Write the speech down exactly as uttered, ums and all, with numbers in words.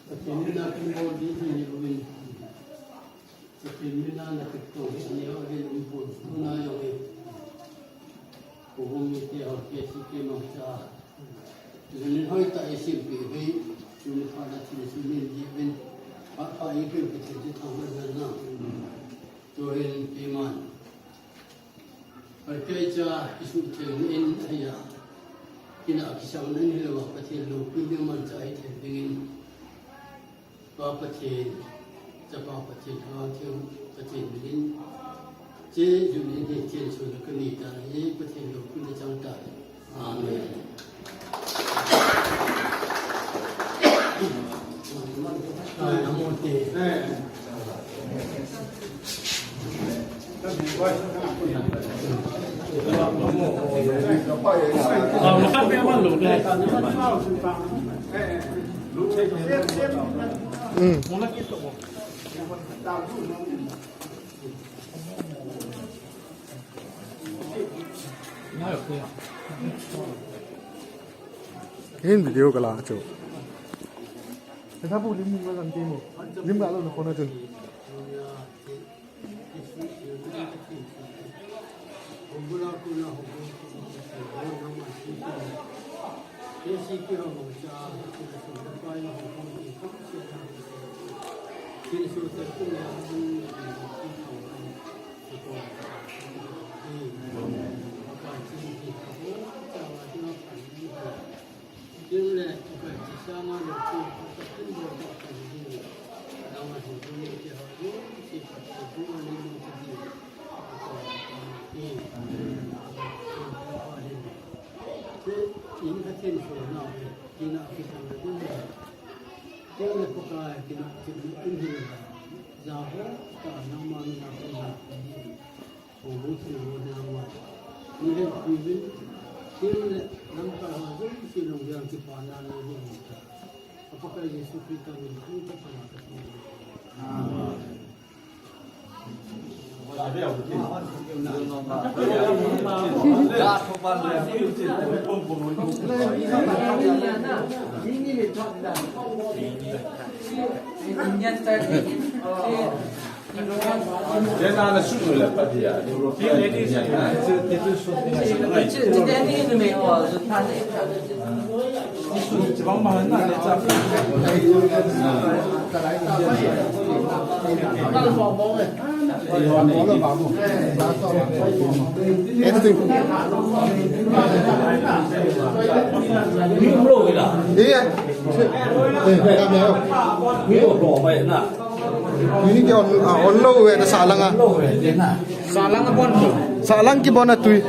Pathen mina kin bol ding hi ni uvin. Pathen mina na kitong hi ni uvin umpon. Tuna jong hi. Pu Bung ni te ho ke si ke mangcha. Tuni hoitah a eisempi uve. Tuni phat a thil sih nin diuvin. Phat pha eipe Pathen chu thangvah in na. Tuhin keiman. Hoitah cha kisuhtheng in ahi a. Kina kisang nan hilou a Pathen loupina manchah ahi thei dingin. Pa Pathen, Chapa Pathen, Lhagao Theng Pathen minin. Hiche jun in hi chensona kanei tan ahi, Pathen loupina chang tan ahi. Amen. Hin video kala chu. Esa bu lim lim kan ti mo. Lim ga lo na kona chun. Ini ke on, ah, on lo we ka salang a. Salang a bon. Salang kibon a tui.